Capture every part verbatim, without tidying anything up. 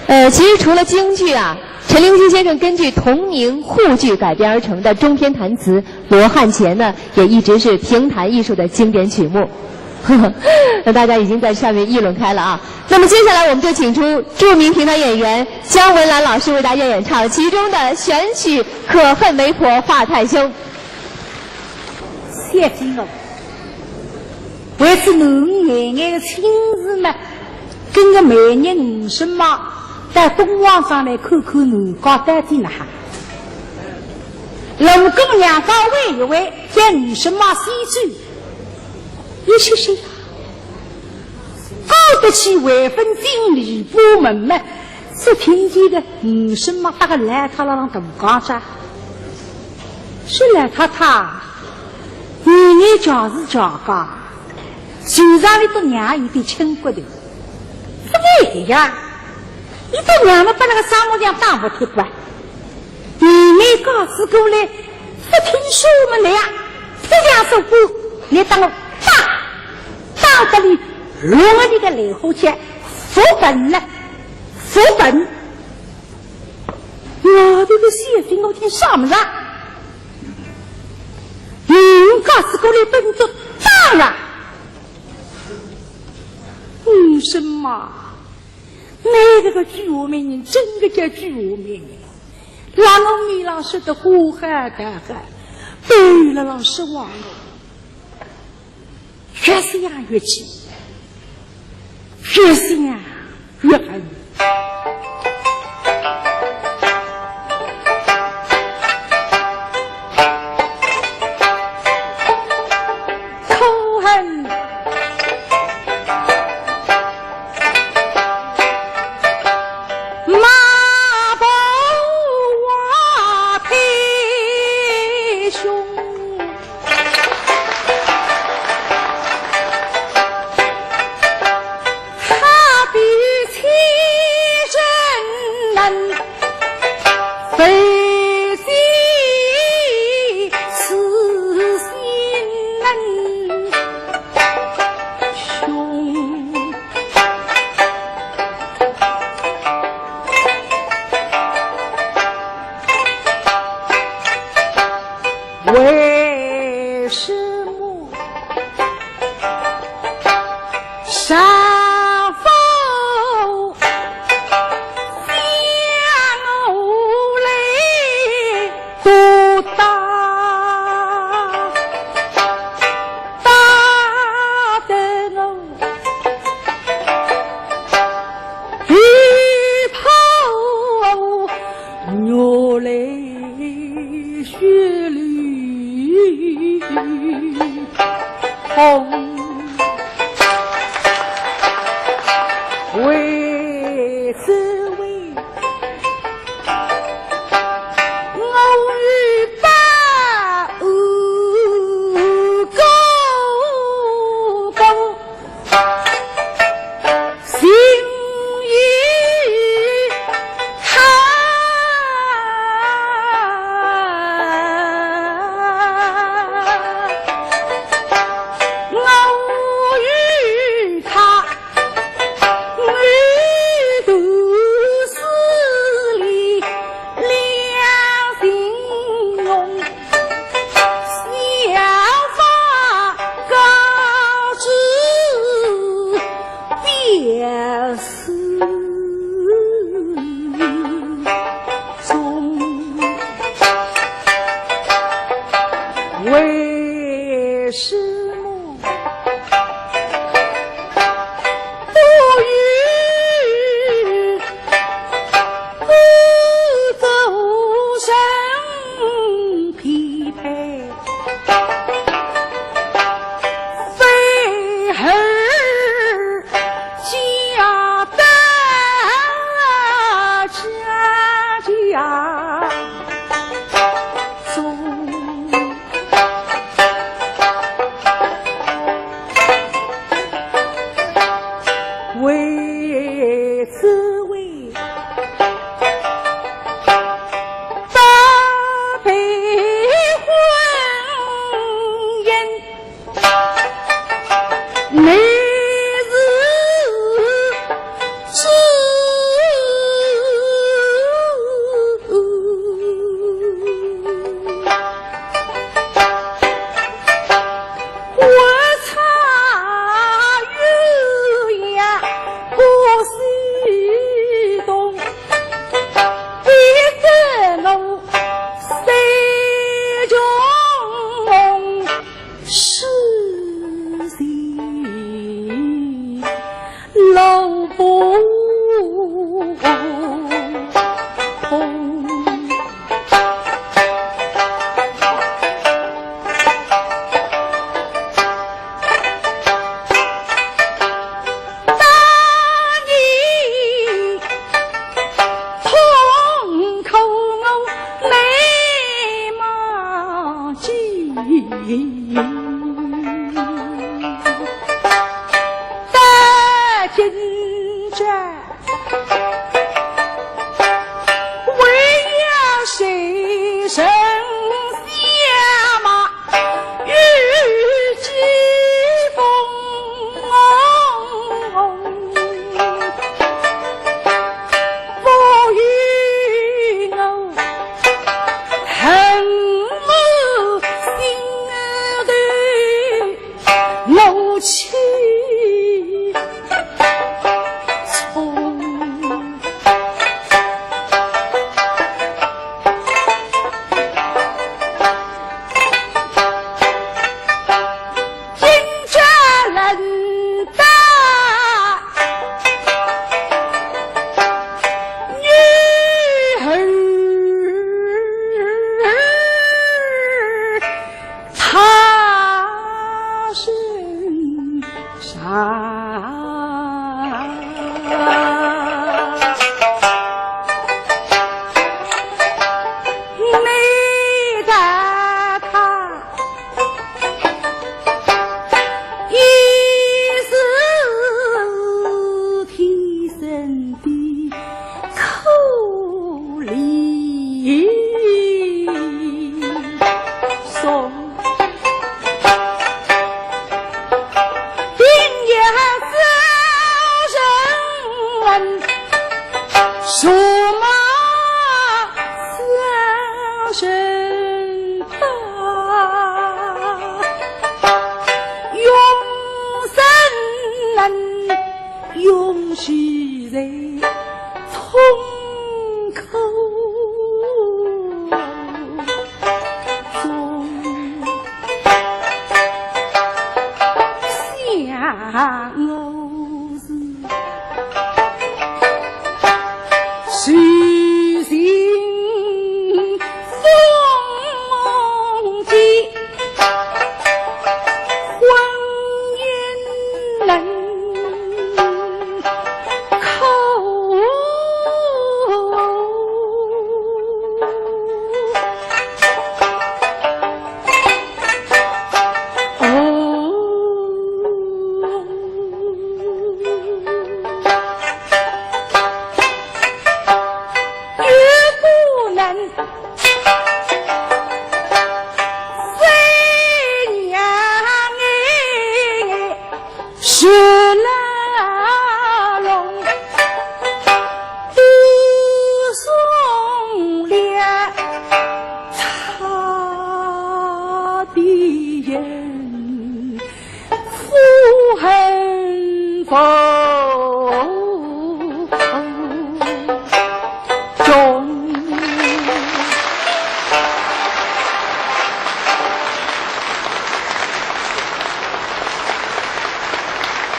呃，其实除了京剧啊，陈菱心先生根据同名沪剧改编而成的中篇弹词《罗汉钱》呢，也一直是评弹艺术的经典曲目。那大家已经在下面议论开了啊。那么接下来我们就请出著名评弹演员姜文兰老师为大家演唱其中的选曲《可恨媒婆话太凶》。谢谢哦。为此囡儿眼眼的亲事嘛，跟个媒人吴生嘛，到东望上来看看男家到底哪哈。龙宫娘家喂一喂，叫吴生嘛先去，一歇歇呀，过得去还分进礼部门嘛，只听见个吴生嘛搭个老太辣浪大讲着，说老太太，你眼叫是叫个，就让你的娘有点轻骨头。 是的呀，伊的娘么把那个沙漠像打不铁板，你没告诉过来，不听说我们的呀，不讲说过，你当我打，打得你落了你的来火去，不笨了，不笨。我这个小兵，我听啥么子啊？你告诉过来，不你就打了。 吴生嘛，那个个鬼话媒人，真个叫鬼话媒人，让我面浪说得呼喊大喊，对了，让失望了。越想越气，越想越恨。 可恨媒婆话太凶，她比千人能。 非是此心能雄。为什么 丈夫将我来毒打，打得我一头热泪血流。 红。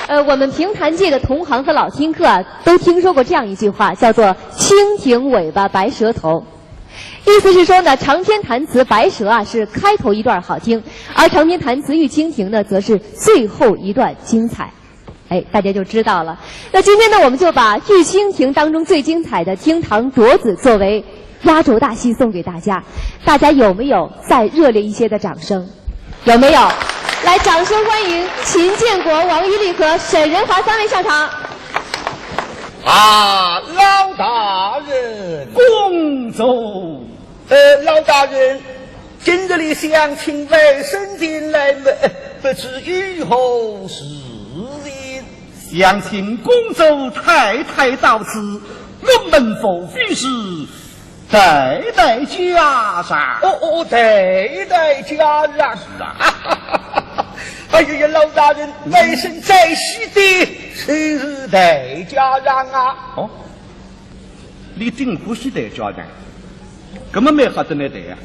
呃，我们评弹界的同行和老听客啊，都听说过这样一句话，叫做“蜻蜓尾巴白舌头”。意思是说呢，长篇弹词白舌啊是开头一段好听，而长篇弹词遇蜻蜓呢，则是最后一段精彩。哎，大家就知道了。那今天呢，我们就把遇蜻蜓当中最精彩的厅堂夺子作为压轴大戏送给大家，大家有没有再热烈一些的掌声？ 有没有？来，掌声欢迎秦建国、王玉丽和沈仁华三位上场。啊，老大人。恭坐。呃，老大人，今日里想请外甥前来么，不知有何事情？想请公主太太到此，我们无非是 代代嫁妆。哦，哦，代代嫁妆。是啊。哎呀呀，老大人，外甥在世的，谁是代嫁妆啊？哦，你顶可是代嫁妆，搿么蛮好得来代呀。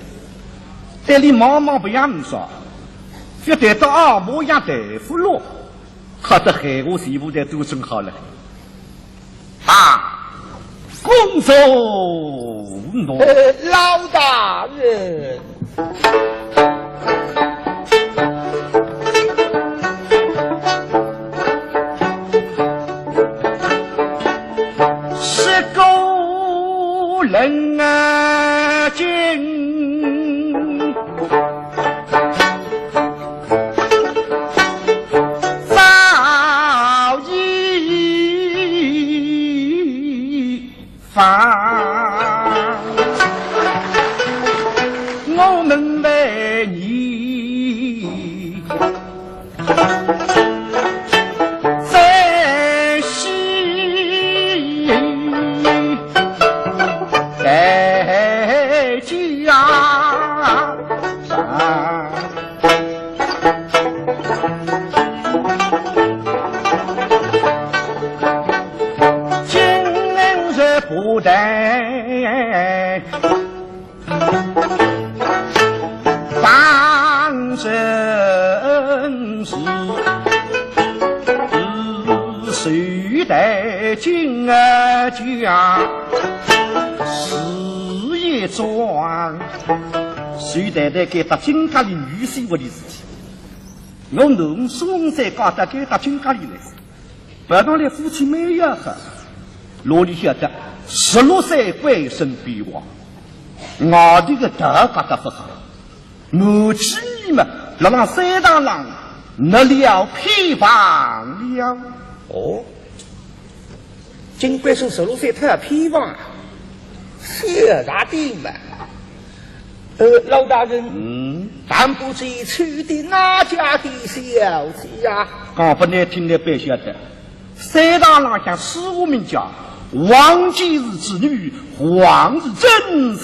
但你妈妈不让你说，要代到阿婆养代夫了，好得害我媳妇在都准好了。公主奴。呃，老大人。是个人啊，今早已 方。我们为你珍惜在家上。 今日不但当真是，是谁带进家事一桩。谁带带该搭进家里女婿屋里事体。 我侬送在家搭该搭进家里来，白当来夫妻没有好，哪里晓得十六岁官升边防，外头个大家搭勿好，母亲嘛，辣辣山塘浪，拿了偏房了。哦， 金贵生十六岁讨偏房啊，是啊，大的嘛。呃，老大人，嗯？但不知娶的哪家的小姐呀？讲勿难听点，白晓得，山塘浪向四五名家，王家是子女，王是真小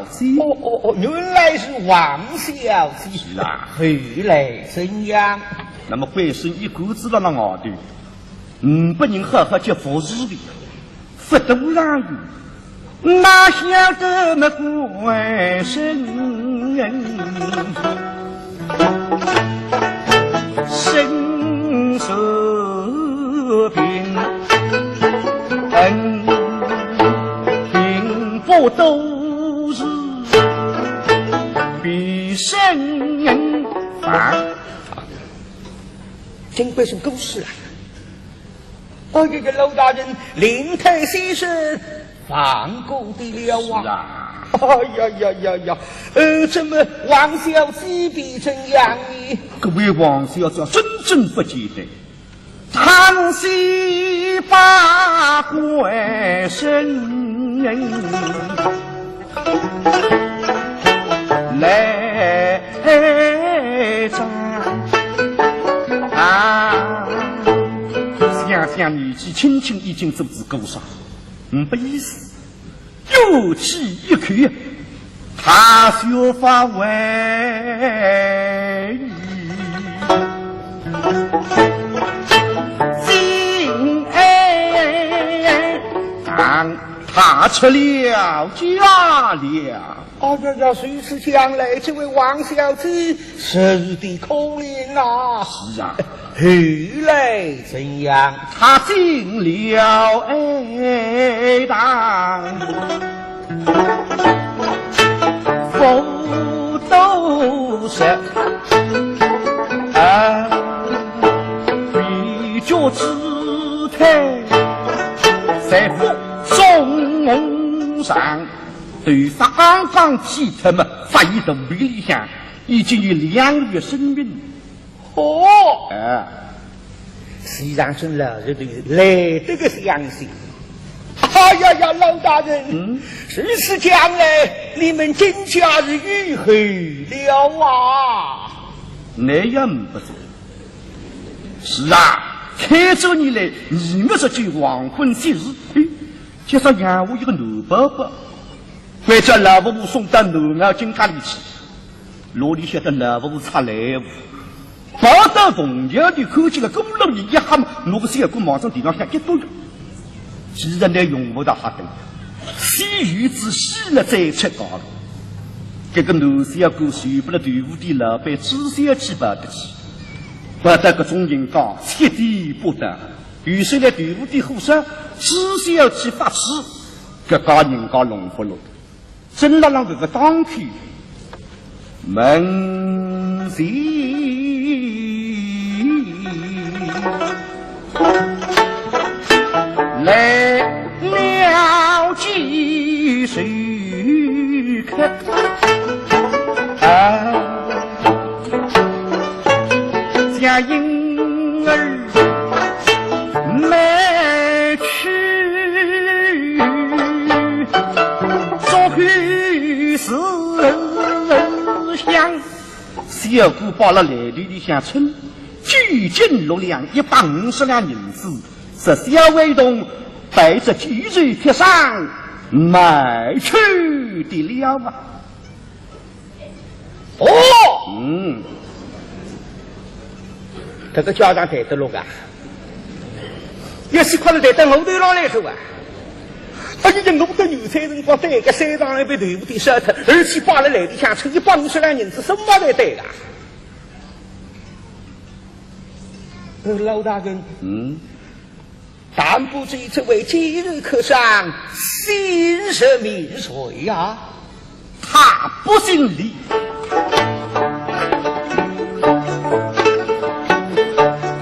姐。哦，哦，哦，原来是王小姐。是啊。后来怎样？那么贵生一干子辣辣外头， 嗯，拨人好好叫服侍的，勿多让伊，哪晓得么官升升是平，嗯，并不都是比升房。 金贵生过世了。哦，这个老大人灵台先生放过的了啊。是啊。哎呀呀呀呀，呃，这么王小姐被怎样呢？各位，王小姐真正不简单，她是八官升 来着啊！想想年纪轻轻已经做仔姑嫂，嗯，不意思，又气一口，她就发威。心哎，当 她出了家了。哦呀呀，如此讲来，这位王小姐实在可怜呐。是啊。后来怎样？她进了哀堂，服毒蛇，啊，被捉之 在腹中上，头发刚刚剃脱么，发现肚皮里向已经有两个月身孕。哦，哎，先生真老实头来得个相信。哎呀呀，老大人，嗯？如此讲来，你们金家是有后了啊？那也呒不哉。 是啊，开朝你来，你们说起黄昏之时，哎，就说养活一个男宝宝，关照老婆婆送到南濠金家里去。哪里晓得老婆婆出来无？跑到凤桥头看见了姑娘一吓，拿个小官望上地浪向一丢。 既然倷用勿着吓得，死有仔死了再出家了。搿个男小官受不了豆腐店老板朱小姐跑得去，跑到搿种人家七点不到，有谁来豆腐店火烧，朱小姐发痴，搿家人家弄勿落，正辣浪搿个当口，门前来了几首客。啊，将银儿买去，做口思想。小姑摆辣篮头里向称，九斤六两，一百五十两银子，是小会同带着几首客商买去的了啊。 哦，嗯，搿个家当谈得落啊，要是快点谈到我头上来说啊，哎呀，我到牛山辰光对个山上来被头部的杀脱，而且摆辣篮头里向称一百五十两银子，什么才对啊？呃，老大人，嗯， 但不知这位几日客商姓甚名谁呀？他不姓李，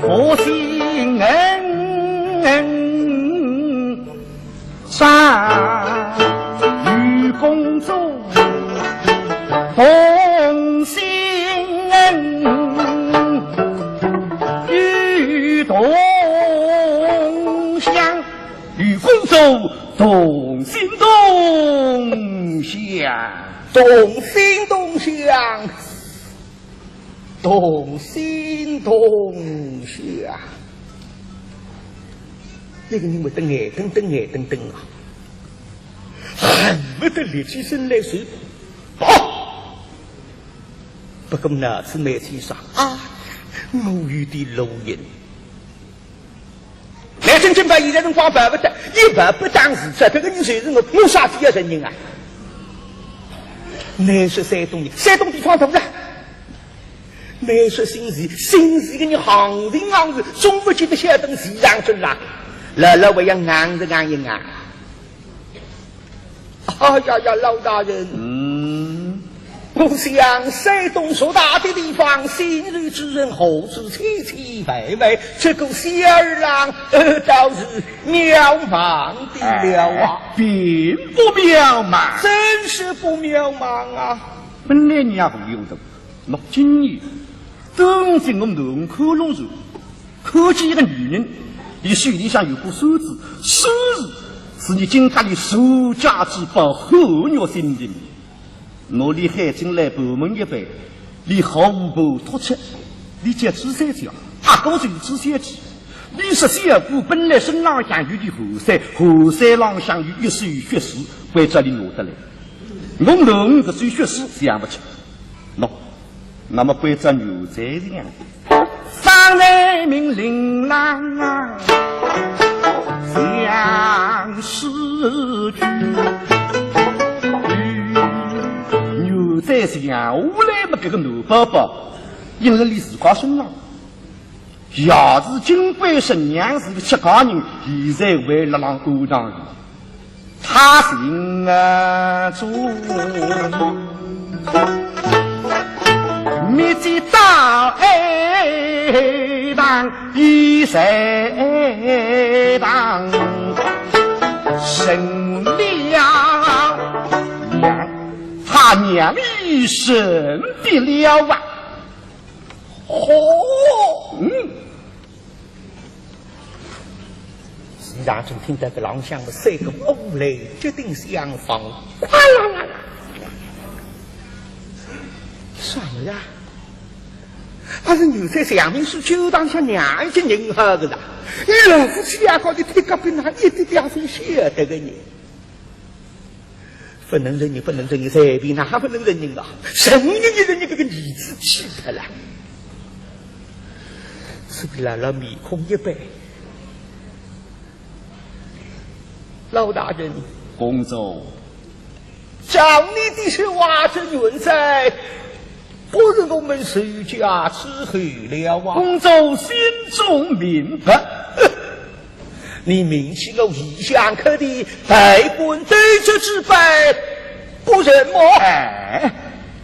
不姓张，与公子 同姓与同乡，与公子同姓同乡。同姓同乡，同姓同乡。那个人会得眼瞪瞪眼瞪瞪啊，恨不得立起身来说：“跑！” 不过呢，是没去啥啊，我有点路人。来，真正把现在辰光办不得，一办不当事，这个人就是我，我啥子要承认啊？乃是山东人，山东地方大了。乃是姓徐，姓徐个人行行行是，总不见得晓得徐上春啦。老老我要硬是硬一硬。 哎呀呀，老大人，嗯，我想山东偌大的地方，姓徐之人何止千千万万，这个小二郎，呃，倒是渺茫的了啊。哎，并不渺茫。真是不渺茫啊。本来你也不用的，那今日 当今我们看路上，看见一个女人，伊手里向有把扇子，扇子是你今朝里传家之宝，好玉心情。我里喊进来盘问一番，伊毫无头绪，伊叫朱三姐，阿哥就是朱三姐。伊说小姑本来身浪向有件汗衫，汗衫浪向有一首血书，关照伊拿得来。我问搿首血书想勿出。 喏，那么关照奴才是样，方才命令郎啊，将诗句。奴才想下来么，搿个男宝宝，因为伊自家身浪，也是金贵神娘是个出家人，现在还辣浪庵堂里。 他行啊，中，密集到庵堂，一在庵堂，神了，娘，他娘已神的了啊。哦，嗯。 徐上春听到搿浪向个三个屋来，决定相防，哗啦啦啦。啥物事啊？阿是奴才祥明寺旧堂里向娘家人好个啦，伊老夫妻两家头铁甲铿锵，一点点勿晓得个呢。 勿能承认，勿能承认，随便哪哈勿能承认啊？承认一承认，搿个儿子气脱了。所以老老面孔一板。老大人，公子，照你的说话，这奴才不是我们徐家之后了啊。公子心中明白。你明知我一向克己，百般斗争之辈，不仁么？哎，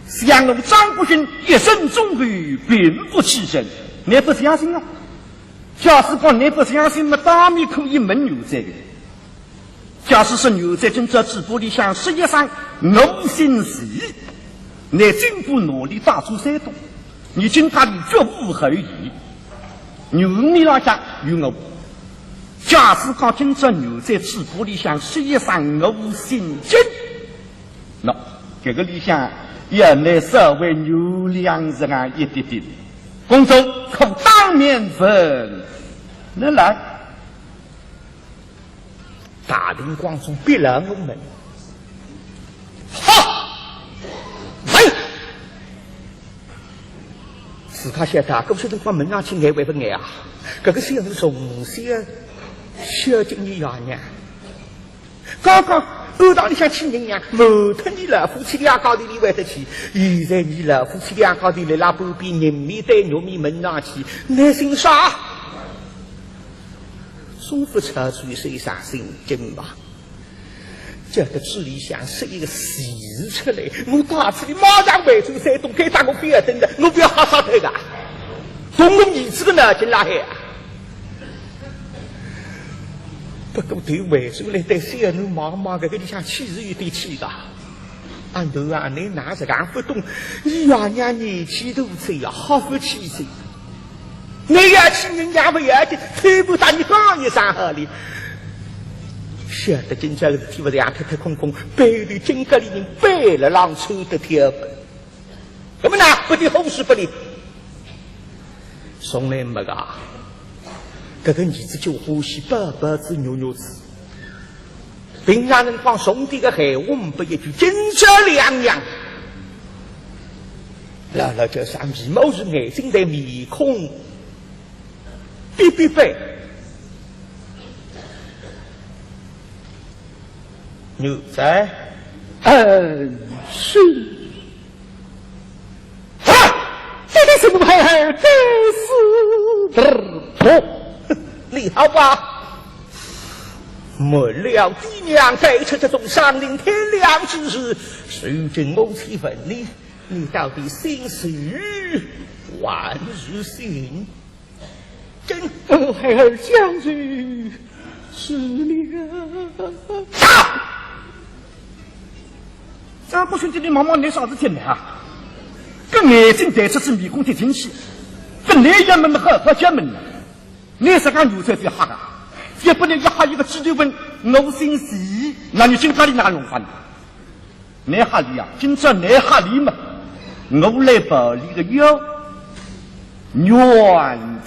想我张国兴一生忠厚，并不欺人。你不相信啊？假使讲你不相信嘛，当面可以问牛哉个。假使说牛哉今朝嘴巴里向说一声我姓徐，你今后哪里打出山东，你今朝里绝无后疑。牛面浪向有我。假使讲今朝牛哉嘴巴里向说一声我姓金，喏，搿个里向也能稍微原谅实梗一点点。公子可当面问，能来。大庭广众逼牢我问。好，来。自家晓得，搿些辰光问上去眼会勿眼啊？搿个小囡从小孝敬伊爷娘。 刚刚庵堂里向请人呀，瞒脱伲老夫妻两家头俚会得去。现在伲老夫妻两家头来辣半边人面对肉面问上去，倷姓啥？总勿吵出一声啥姓金吧？叫得嘴里向说一个徐字出来，我打出去马上回转山东，该搭我覅等了，我覅瞎吵脱个。动我儿子个脑筋辣海啊！ 不过对回转来对小囡望望，搿个里向气是有点气个。啊，囡啊，倷哪实梗勿懂？伊爷娘年纪大哉呀，好勿起哉。倷要去人家勿要紧，推扳搭伲讲一声好哩。晓得今朝个事体勿是洋脱脱空空，背后头金格里人背了浪抽得跳。 搿么呢，不得好事不得。从来没个，搿个儿子就欢喜抱抱子、虐虐子。平常辰光从底个闲话呒不一句，今朝两样。老老叫啥眉毛竖，眼睛在面孔 别别别！奴才，嗯，是。啊！这个什么孩儿该死的婆！你好啊！没了爹娘，该出这种丧尽天良之事，如今母亲问你，你到底姓甚，还是姓 真？呃，孩儿讲就是了。打！张国兴，倷望望倷啥事体呢啊？搿眼睛弹出去，面孔贴进去，搿倷也没好好叫问呢。倷实梗奴才覅吓啊，要不然一吓一个记者问，我姓徐，那倷今朝里哪弄法呢？ 倷吓俚啊，今朝倷吓俚嘛，我来报俚个冤。冤枉！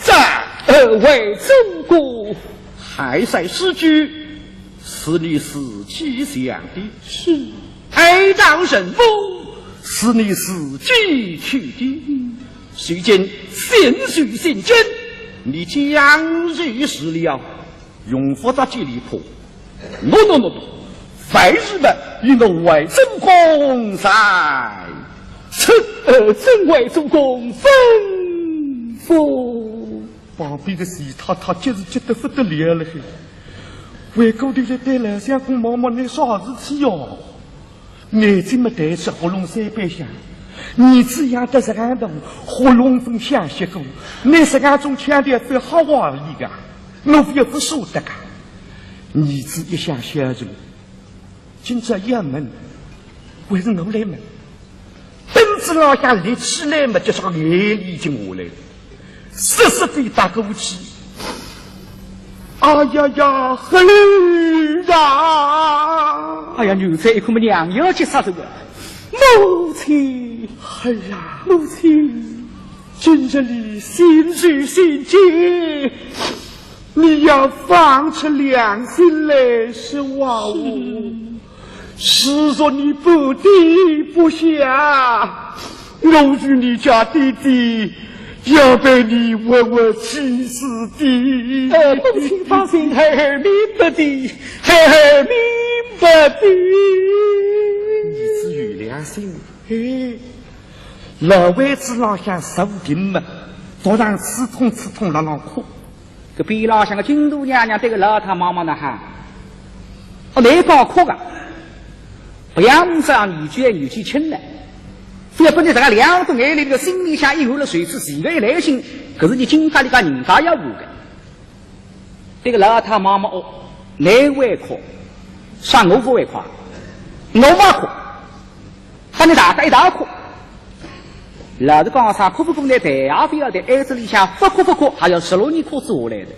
呃，回转过。还在诗句，是你自己想的。是。哀悼人亡，是你自己取的。如今姓徐姓金，你讲就是了。 用勿着见礼婆。喏喏喏喏，万事嘛，与我回转过再说。呃，请回转过吩咐。旁边个徐太太急是急得不得了了嘿。回过头来对老相公望望，倷啥事体哟？ 眼睛么弹出，喉咙三板响，儿子养得实梗大，喉咙分响息过，倷实梗种腔调覅吓坏俚个，我覅勿舍得个。儿子一向孝顺，今朝要问，还是我来问。凳子浪向立起来么，就说眼泪已经下来了。 实实地踏过去。哎呀呀，孩儿啊！哎呀，奴才一看么娘要急煞脱了。母亲！孩儿啊！母亲！今日里姓徐姓金，你要放出良心来说话哦。是。 倘若你不听不响，我与你家爹爹要被你活活气死的。呃，母亲放心，孩儿明白的，孩儿明白的。儿子有良心。哎，老位子浪向坐定么，头浪刺痛刺痛辣浪哭。边浪向个金大娘娘对个老太望望呢哈，哦，难讲哭个，勿像是年纪年纪轻了，非要拨倷自家两只眼泪个心里向一有了，随之自个一来心，搿是倷金家里家人家要活个。对个老太望望哦，倷会哭，啥我勿会哭，我勿哭。 搭倷大家一道哭。老实讲啥，哭勿过呢，谈也勿要谈，哀子里向勿哭勿哭，还要十六年哭仔下来的。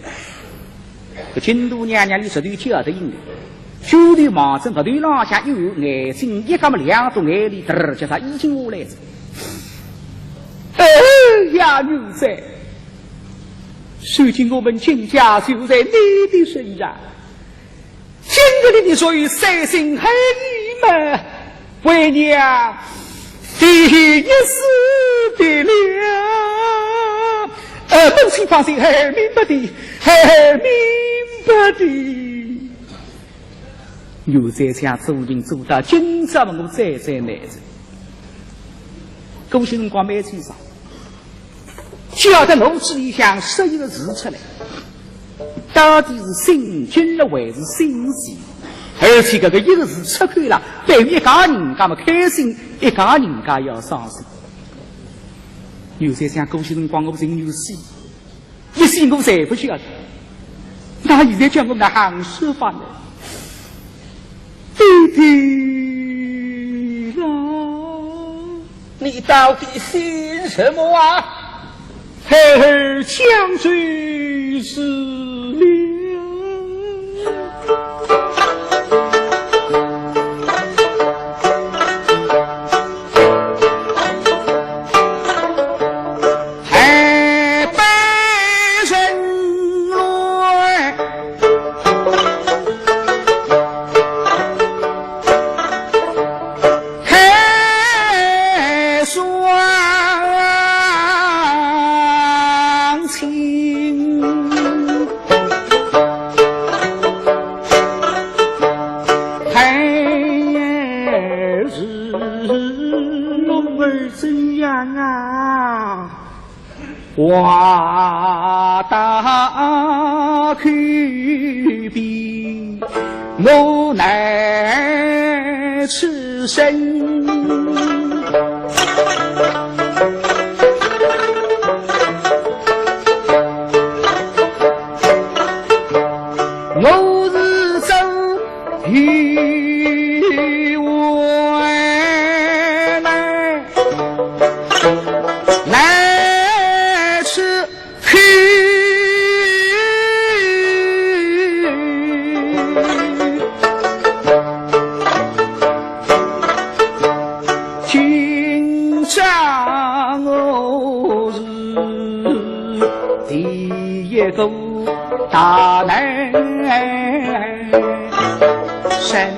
搿金大娘娘伊实头叫得应的，九头望准，额头浪向一按，眼睛一眨么两只眼泪，嘚儿叫啥已经下来了。哎呀，奴才，如今我们金家就在你的身上， 今日里你所以三心二意嘛，为娘第一死的了。呃，母亲放心，孩儿明白的，孩儿明白的。奴才想做人做到今朝，我再再难着。搿歇辰光蛮清爽。 叫得我嘴里向说一个字出来，到底是心惊了还是心喜？而且搿个一个字出口了，对于一家人家么开心，一家人家要伤心。奴才想，搿歇辰光我情愿死，一死我才勿晓得。那现在叫我哪哼说法呢？ 爹爹啦，你到底姓什么啊？孩儿江州是了。孩儿怎样啊？ 话到口边，我难出声。我是做 与我来，来此去，今朝我是第一个 大难生。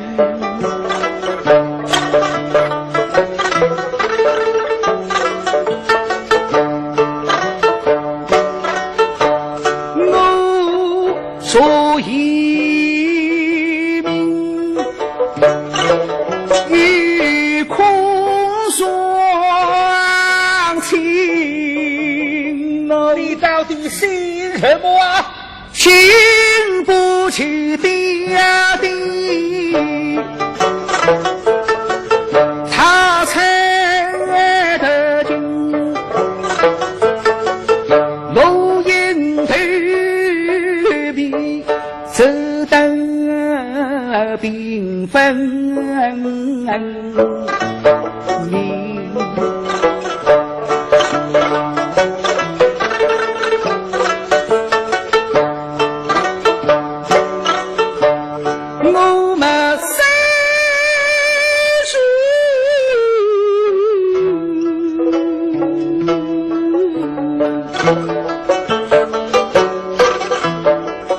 我所以名 与空双亲。你到底姓什么啊？姓不起爹爹，他才得进，我因头皮 只得平分明。我们三十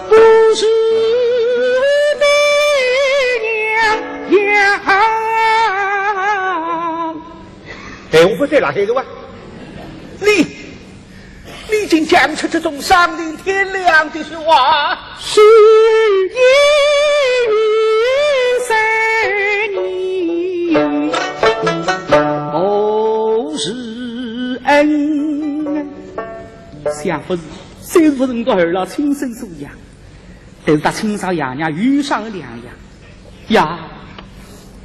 不是你娘呀。哎，我不对了，黑的哇，你，你竟讲出这种丧尽天良的说话。是因为三年不是恩。 想勿是，虽然勿是我儿郎亲生所养，但是搭亲生爷娘有啥两样？呀，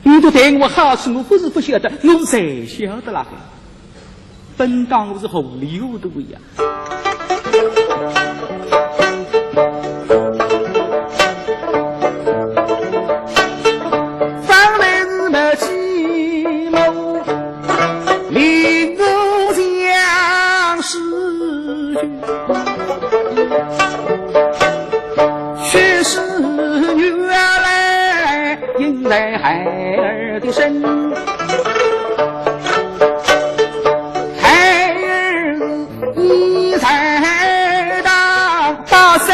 你都对我好处，我勿是勿晓得，我侪晓得了。本当我是糊里糊涂呀。方才是没计谋，令我想是 却是原来莺在孩儿的身，孩儿已在大，大生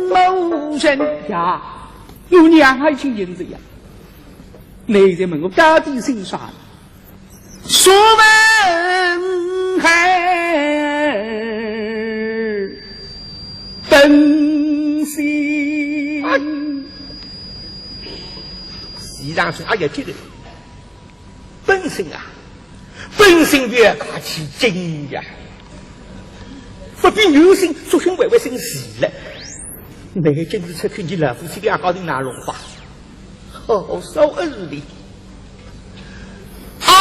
某人呀，我娘还已经认得呀，你在问我到底姓啥？ 若问孩儿本姓。哎，先生说，哎呀，这个本姓啊，本姓要大起真呀，不比女姓族姓微微姓氏了。那真是出去，你老夫妻两家头哪弄法？ 好少恩礼。哎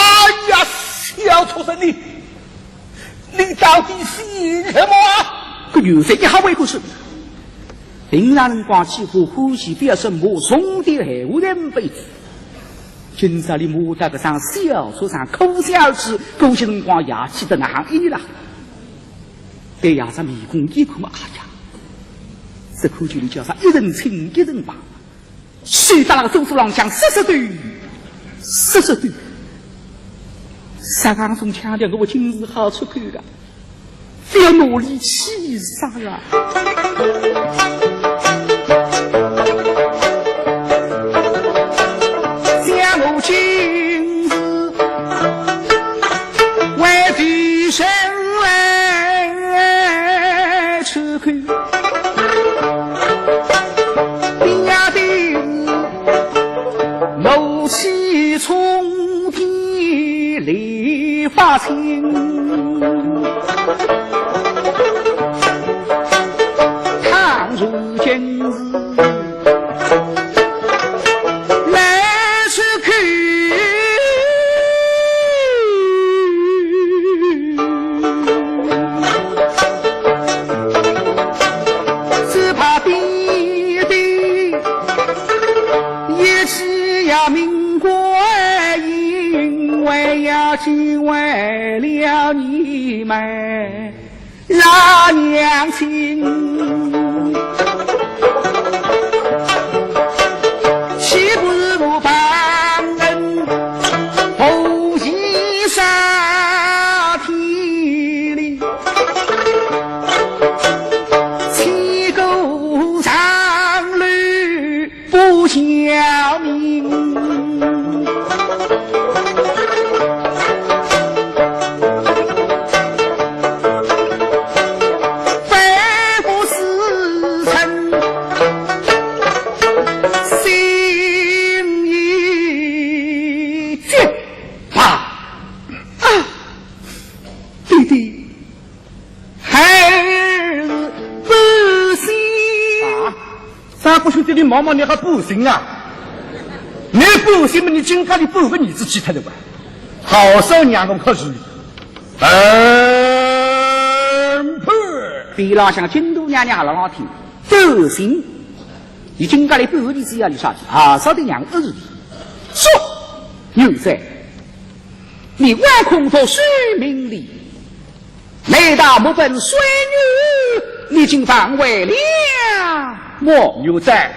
呀，小畜生你，你到底姓什么啊？搿女婿一吓回过神，平常辰光几乎欢喜覅说骂重点闲话的辈子，今朝里骂到搿声小畜生可想而知，搿歇辰光爷气得哪哼一啦。对爷娘面孔一看嘛，哎呀，这口气里叫啥一人亲一人旁。 手搭辣个桌子浪向，瑟瑟抖，瑟瑟抖。啥个种腔调，我今日好出口个，覅拿俚气煞啊！想我今日为的什么出口？ 爹爹怒气冲天理发青，倘若今日来出口， 只怕爹爹一气要命归阴，为要救回了你们老娘亲。岂不是我报恩，报喜上天哩？ 千古长路不相明，非不是臣心意绝。啊，爹爹， 孩儿不信。啊，三个兄弟，你毛毛，你还不信啊？你不信嘛，你今朝里半个儿子去脱了吧？好生让我看是。嗯，呸！边浪向金大娘娘也辣浪听，不信。你今朝里半个儿子要你啥去？啊，啥个让我儿子？说，有哉，你唯恐读书名利， 难道没本岁月，你竟反悔了么？有哉，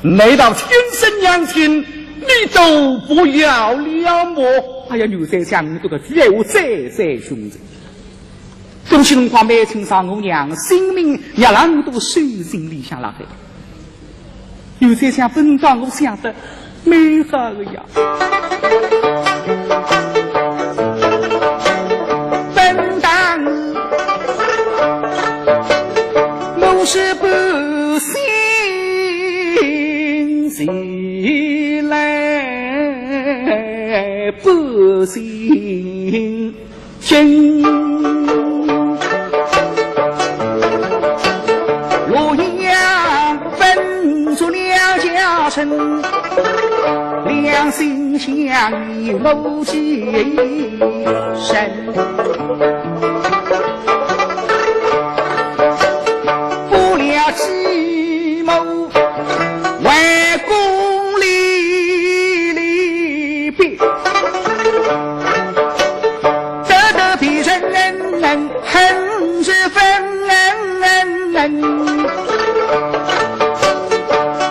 难道亲生娘亲你都不要了么？哎呀，有哉想，我搿个句闲话再三凶哉。搿歇辰光蛮清爽，我娘性命也辣我手心里向辣海。 有哉想，本当我想得蛮好个呀。本当我是不信，谁来不信？ 真。良心向你谋其身，不了计谋，为公理离别，得得别人恨十分。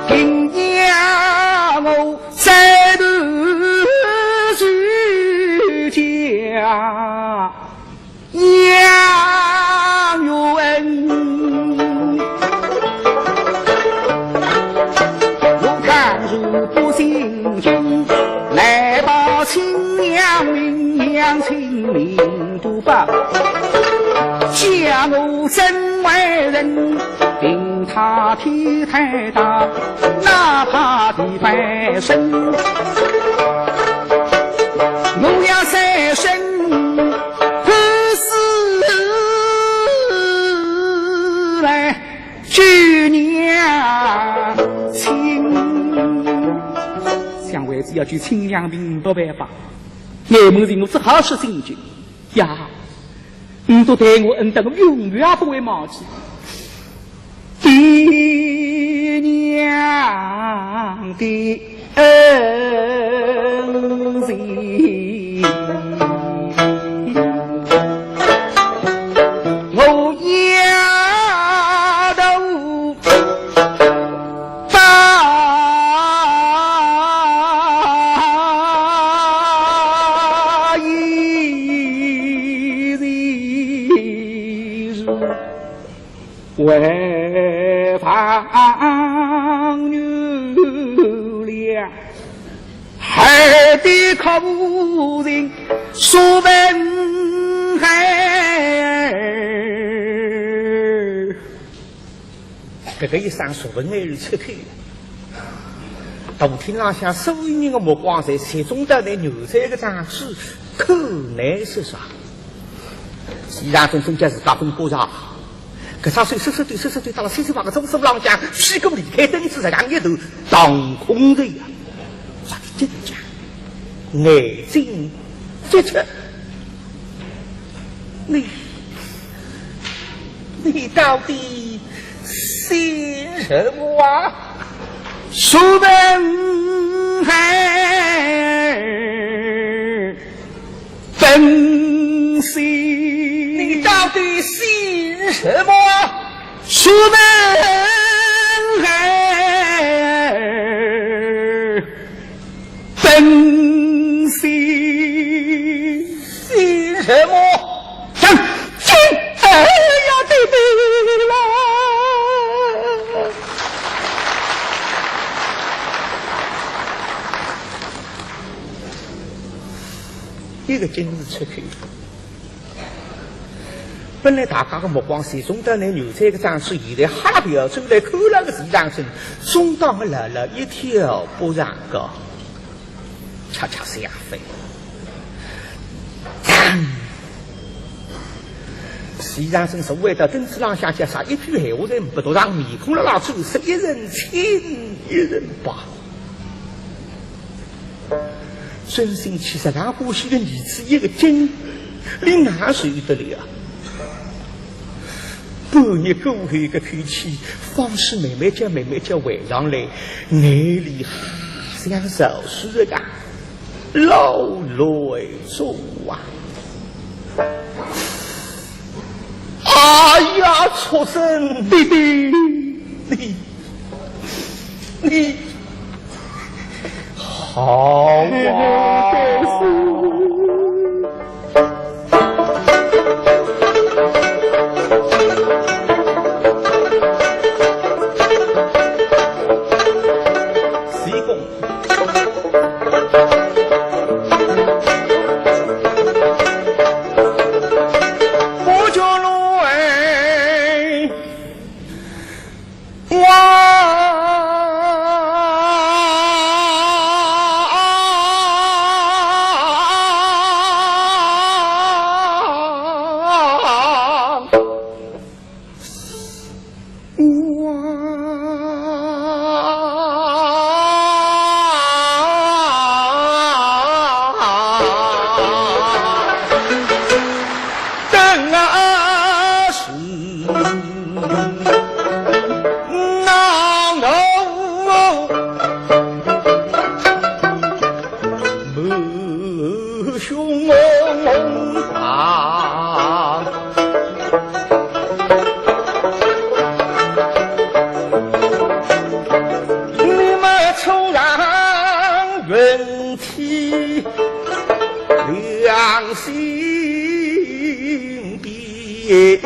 平阳我再度举家杨元。我倘若不进京，来报青阳名，娘亲命不报，叫我怎为人？ 他天太大，哪怕地板深。我要三生不死来救娘亲。想为子要救亲娘命，没办法，眼门前我只好说进京。 呀，你都对我恩德，我永远也不会忘记。爹娘的恩情，我丫头 大义为父为娘了，害得可怜苏文海。 搿个一声苏文海出口，大厅浪向所有人的目光侪集中到那牛哉个长子，看伊说啥。徐长生真叫自家分不着，搿只手缩缩抖缩缩抖，到了三十八个钟头浪向，屁股离开凳子，实梗一头，当空头呀！啥个真讲？眼睛直直。你 你到底姓什么啊？苏文海本姓。你到底姓什么啊？苏文海 本姓。姓什么？张金。哎呀，爹爹啦！一个金字出口。 本来大家的目光集中到那牛哉个长子，现在哈啦覅转来看了个徐长生，中当个老老一跳不让个，恰恰相反。当！徐长生坐回到凳子浪向，叫啥一句闲话侪没读，让面孔辣辣转色，一人青一人白。 真心气煞，让欢喜的儿子一个劲，你哪受得了啊？半日过后，搿口气方始慢慢叫、慢慢叫回上来，眼泪还像潮水一样，落落中啊！哎呀，畜生！爹爹，你 你好啊！西宫。不觉路哎。体两心变，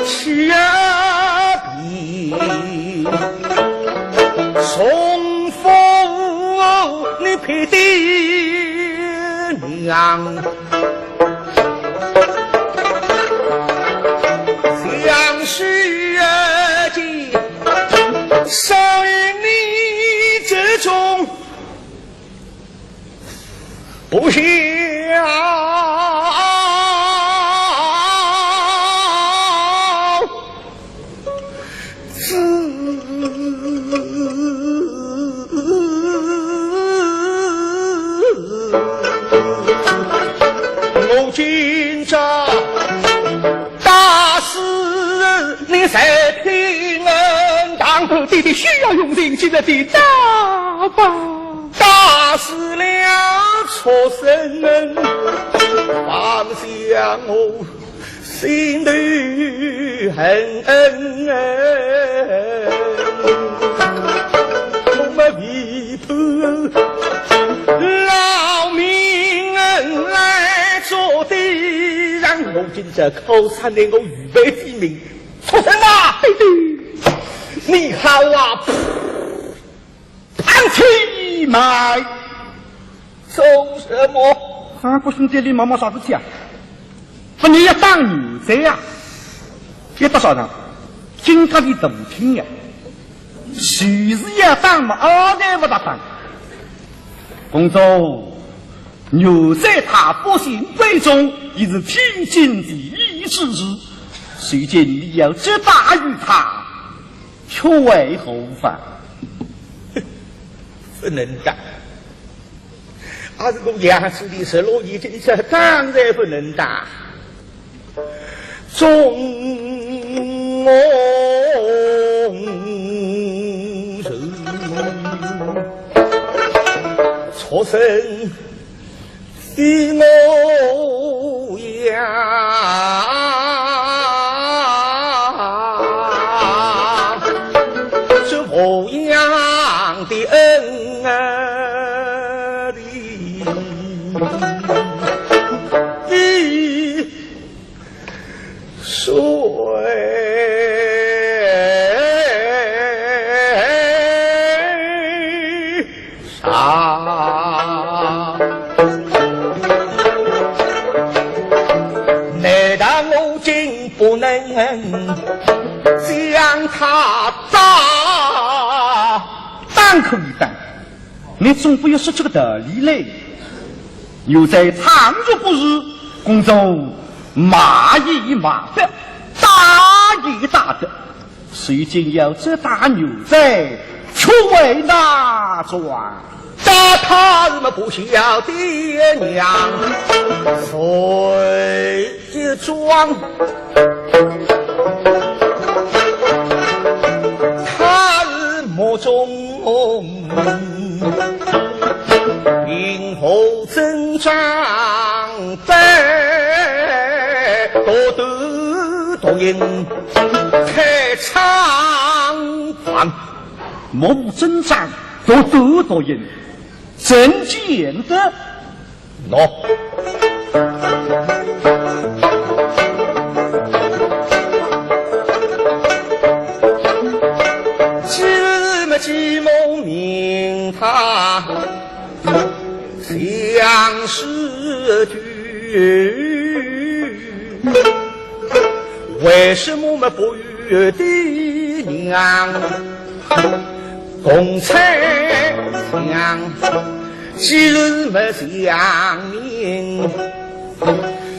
气变，重复你配的娘。 相许啊，今少爷你这种不孝子。 我今朝打死你才平安。当头爹爹休要用情，今日的打吧。打死了畜生，放下我 心头恨，我们为父老命来做的人。我今朝靠山来，我预备性命。畜生啊！爹爹，你好啊！潘金莲，做什么？啊，国兄爹爹，你忙忙啥事体啊？不，你要打奴才呀？一到早上，金家里动听呀，就是要打嘛，二代不打打。公主，奴才他不幸闺中，已是天经地义之事，如今你要责打于他， 却为何法？不能打。啊，如果杨子的十六已经这当然不能打。众人畜生 是我呀，这模样的恩啊，你，你 谁上？难道我竟不能将他打？打可以打， 你总不要说出个道理来。奴才倘若不是，公主骂也骂得，打也打得，如今要责打奴才，却为哪桩？打他是么不孝的娘，谁 一桩，他是目中明火真章，在独断独行太猖狂。目无真章，独断独行，怎见得？ 喏。既然么既蒙明他相思句，为什么么不与爹娘共猜想？ 既然么祥林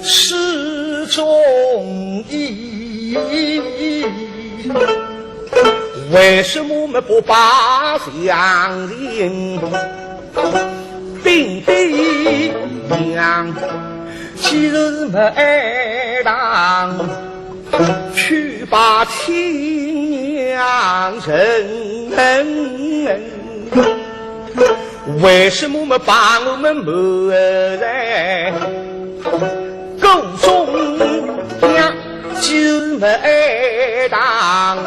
始终依，为什么么不把祥林并对娘？既然么爱郎 去把亲娘认，为什么么把我们瞒在故中央？既然么爱郎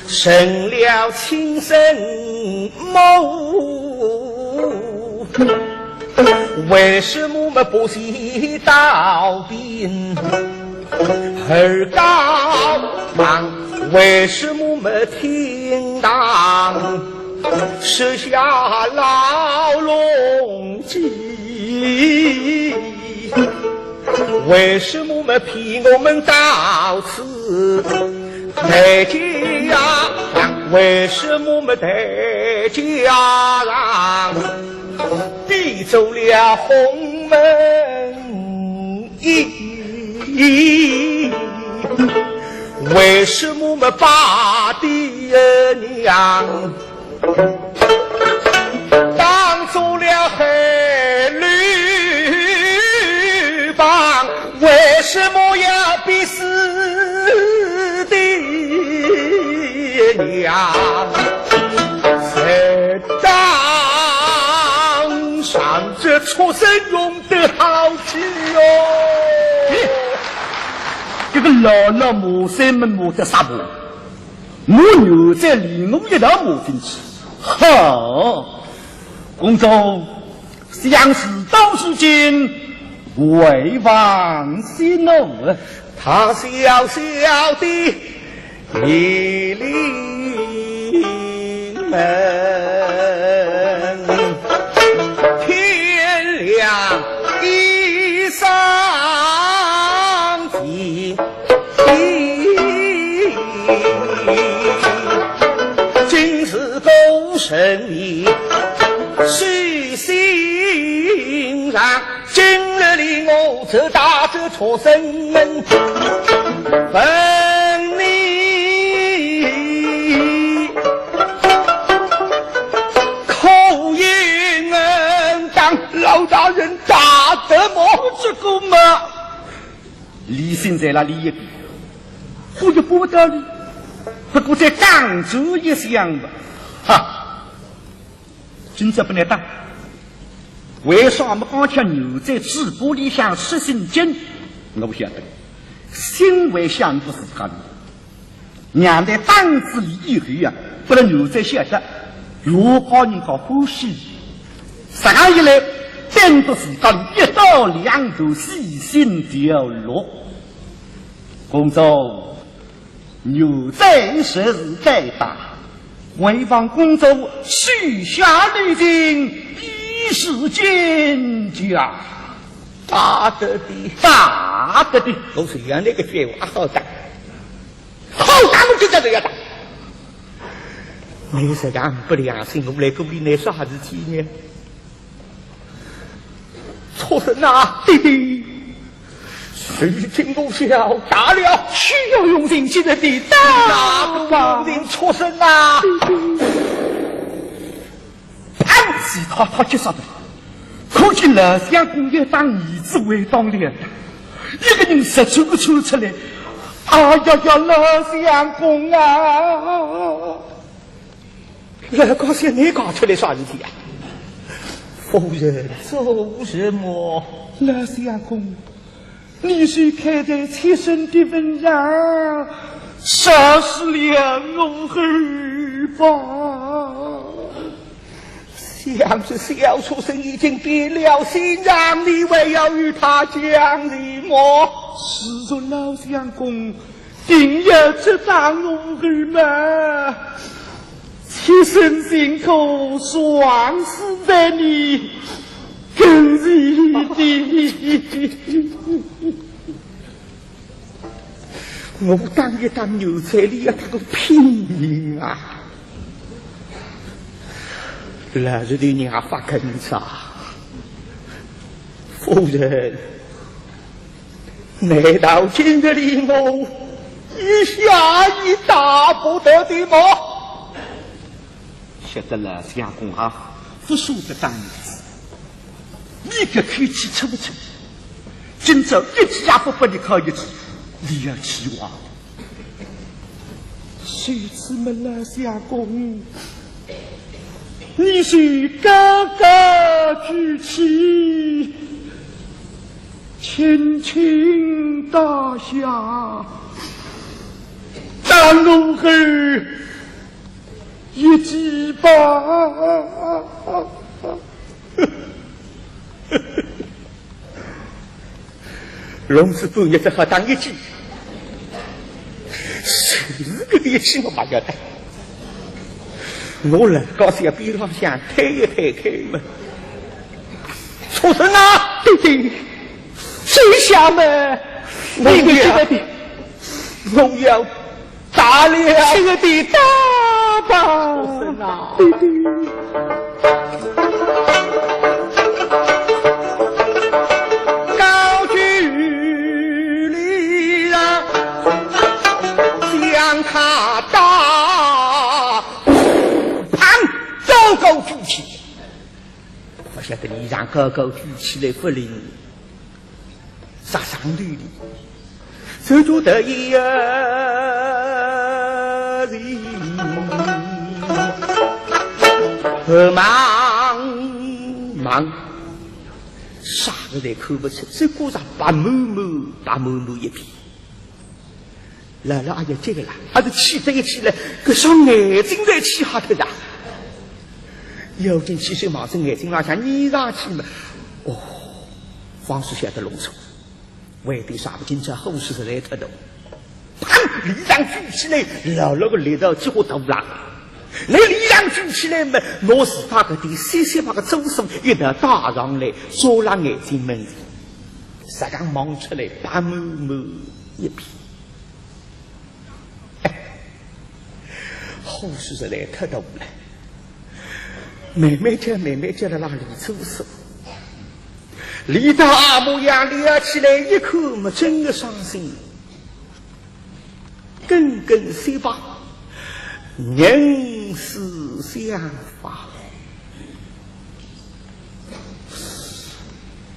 成了亲生母，为什么么不去道别？而告状，为什么么听当设下牢笼计？为什么么骗我们到此 台阶上，为什么么台阶上，逼走了鸿门宴？为什么么把爹娘 当做了害女帮，为什么要逼死爹娘？在当上这畜生用得好气哟！这个老老骂山门骂得杀婆，我牛仔连我一道骂进去。好， 公主，想事到如今，还望息怒。他小小的一临门，天良一上地，今日孤身你 是心上，今日里我只打这畜生门，问你可有恩当？老大人打得么？这个嘛，理性在哪里一点？我也不道理，不过再讲究一想吧。哈， 今朝不能打。为啥么刚才牛仔嘴巴里向说心经？我不晓得，心为想不自家的。让他打仔俚以后呀，不能牛仔晓得，我怕人家欢喜。实梗一来，顶得自家一刀两断，死心条落。公主， 牛仔实是该打，还望公主手下留情，以示见教。打得的，打得的。我是原来个废话好打，好打我就在这要打。你这样不良心，我来鼓励你啥事体呢？ 畜生啊，嘿嘿，谁听我笑，打了，岂要用刑，今日的打，哪个用刑畜生啊？当时他，他急煞的，可见老相公也当儿子为当了的，一个人实在不抽出来。哎呀呀，老相公啊！ 老高兴，你讲出来啥事体啊？夫人，做什么？老相公，你是看在妾身的份上，饶恕了我儿吧。想这小畜生已经变了心肠，你还要与他讲理么？是说老相公， 定要责打我儿嘛，妾身心可爽死在你跟前的。我打一打牛仔，俚要打个拼命啊！老实的娘发梗子啊！夫人， 难道今日里我一下也打不得的么？晓得老相公啊，不舍得打儿子，你搿口气出不出？今朝一记也不拨你敲一记，你要气坏。 谁知么老相公，你是高高举起，轻轻打下，打我儿一记吧。弄仔半日只好打一记，就是搿个一记我勿要打。我勒高兴边浪向推一推开门，畜生啊！对对，这下嘛，我要，我要打了。这个得打吧。畜生啊！对对。高举礼让将他打。砰！高高举起。勿晓得俚让高高举起来勿灵，砸伤头里。 手足得意呀，人茫茫，啥个侪看勿出，只觉着白茫茫，白茫茫一片。老老阿要急个啦，阿是气得一气来，搿双眼睛侪气瞎脱啦。要紧起手望仔眼睛浪向捏上去嘛，哦，方才晓得弄错。 为的啥？今朝火势实在太大。砰！力量举起来，牢牢个力道几乎大啦。拿力量举起来嘛，拿自家搿点细细白个珠珠一道戴上来，遮辣眼睛门前，实梗望出来，白茫茫一片。哎，火势实在太大了。慢慢叫，慢慢叫了，让俚做事。 俚搭阿模样立起来一看么，真个伤心，根根须白，人死相发。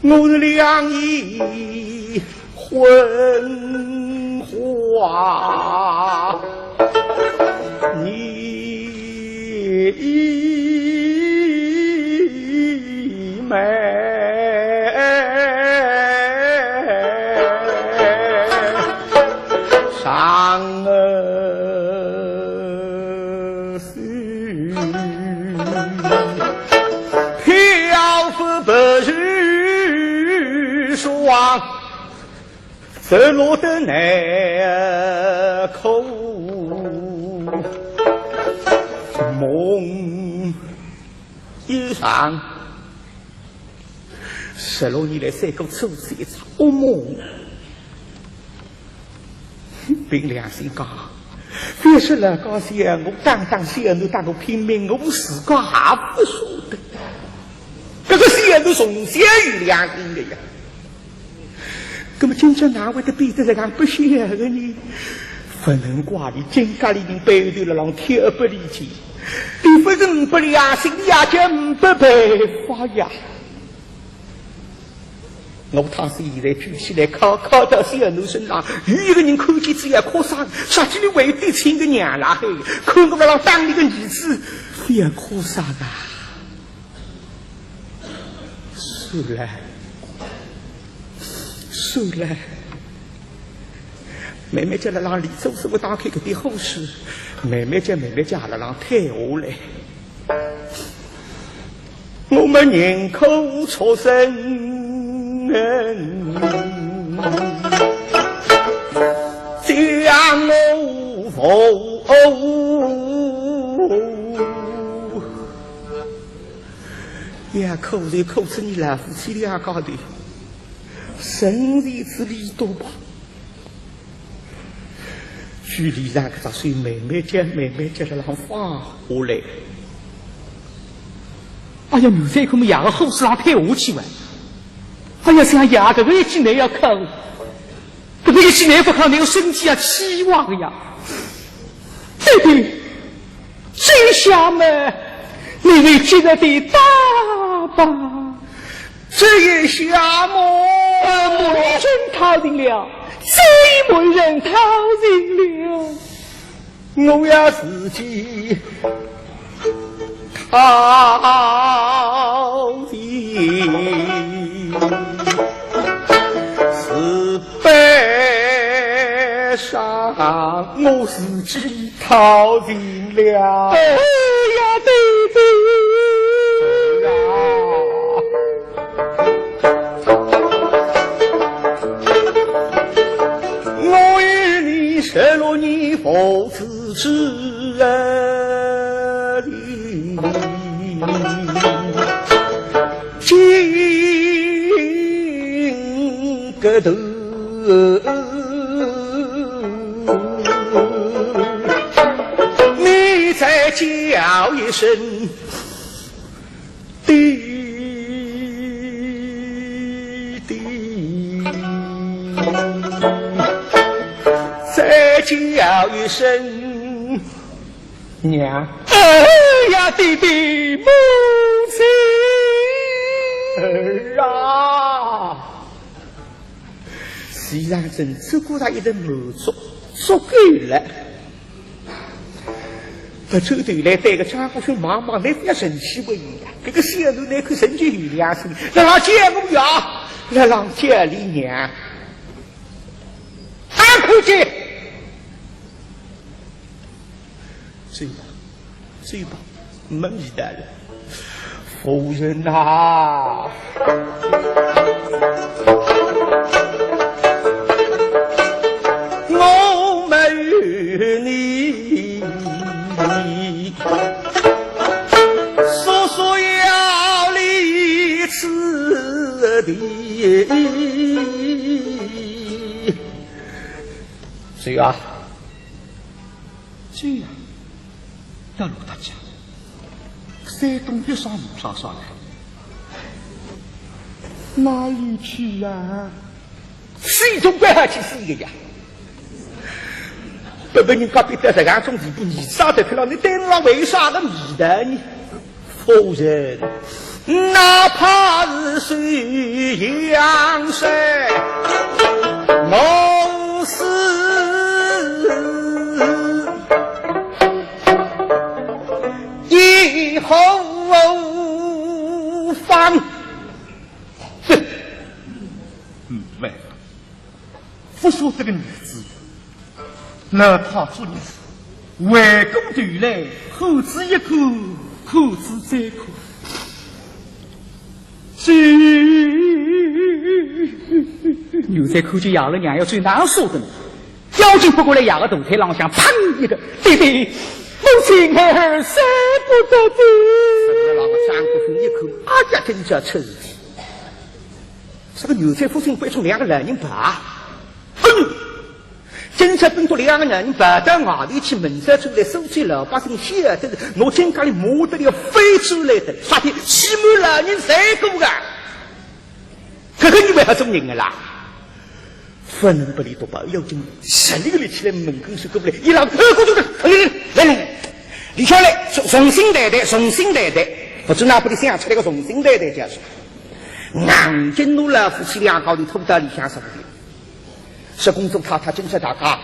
我是两眼昏花，你 妹上儿去，漂浮白日霜，走路的难苦梦。 以上，十六年来三个初次一场噩梦。凭良心讲，覅说老高兴，我打打小囡，打我拼命，我自家也勿舍得。搿个小囡从小有良心个呀。 葛么今朝哪会得变得实梗不孝个呢？勿能怪俚，今朝俚人背后头辣浪挑拨离间，俚勿是呒不良心，俚也叫呒不办法呀。我倘使现在举起来敲，敲到小囡身上，有一个人看见仔要哭煞，啥体俚会得亲个娘啦嘿，看我辣浪打俚个儿子，覅哭煞啊。 算了，算了。慢慢叫辣浪俚做事，勿打开搿点火势，慢慢叫，慢慢叫辣浪退下来。我们宁可畜生，将我服。 呀，可怜可怜，倷老夫妻两家头，存在之理多吧。距离上搿只手慢慢叫，慢慢叫辣浪放下来。哎呀，倷再看么爷个火势浪退下去哇。哎呀，想爷搿个一记难要敲，搿个一记难勿敲，倷个身体啊，气坏个呀。对对， 这下嘛，你为今日的打扮，这一下么，呃，没人讨情了，再没人讨情了。我要自己讨情，自悲伤。我自己讨情了。哎呀，爹爹！啊！我与你十六年父子之恩，今个头。 你再叫一声爹爹，再叫一声娘。哎呀，爹爹，母亲！儿啊！ 徐长生只觉着一阵满足，足够了。勿转头来对个张国雄望望，倷覅神气勿一样，搿个小囡倷看神气有良心，辣辣叫我呀，辣辣叫俚娘。俺看见。 走吧，走吧，没味道了。夫人呐，我们与你说说要离此地。谁啊？ 走呀，到陆大家，山东一声无啥啥来。哪里去呀？山东关还去死一个呀？不被人家逼得这样种地步，你啥得去了？你等了为啥个迷的呢？ 夫人，哪怕是水阳山，我死也何妨。哼，没办法。 不说这个儿子，那他作孽，回过头来，看仔一看，看仔再看。是。奴才看见爷了娘要走，哪舍得呢？要紧扑过来爷个大腿浪向，砰一个，爹爹，母亲孩儿舍不得的。张国雄一看，哎呀，真叫出事体。 这个奴才夫人关照两个老人抱啊，哼！今朝本着两个老人抱到外头去，明朝出来苏州老百姓晓得是我今朝里骂得了非洲来的，啥体欺瞒老人罪过啊？搿个你为啥做人的啦？不能不理不报，要紧十里个里起来门跟手过来，一拉，呃，过去，来来来来，里向来，重重新谈谈，重新谈谈，不知哪里想出来个重新谈谈就是。 硬劲拿老夫妻两家头拖到里向说个，说公子太太今朝大家，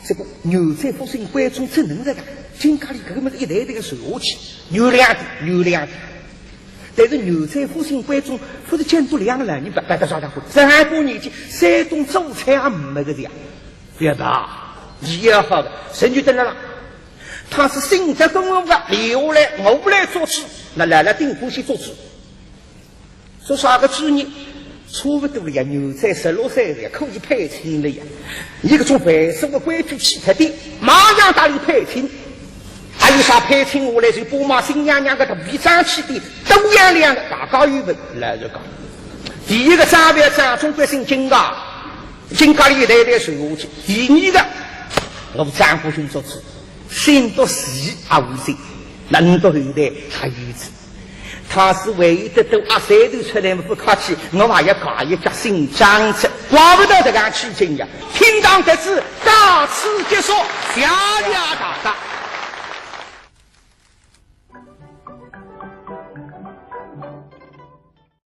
这个奴才夫人关照只能实梗，今朝里搿个么事一代代个传下去，原谅点，原谅点。但是奴才夫人关照，勿是监督两个老人吧，白搭啥大伙，这还不年纪，山东做菜也没个的呀，不要吧，你也好个，神就等了啦。他是性格跟我个，留下来，我不来做主，那来了定不去做主。 做啥个主呢？差不多了呀，奴才十六岁了呀，可以配亲了呀。一个从繁琐的规矩去脱的，马上搭俚配亲。还有啥配亲下来就把妈新娘娘个肚皮长起点，多养两个，大家有份。老实讲，第一个长辈张总归姓金个，金家里一代代传下去。第二个，我张国雄做主，先到死也无罪，能到后代还有子。 他是为得到阿三头出来么不客气，我还要改一家姓张哉，怪不得这个样起劲呀。厅堂得知，到此结束，谢谢大家。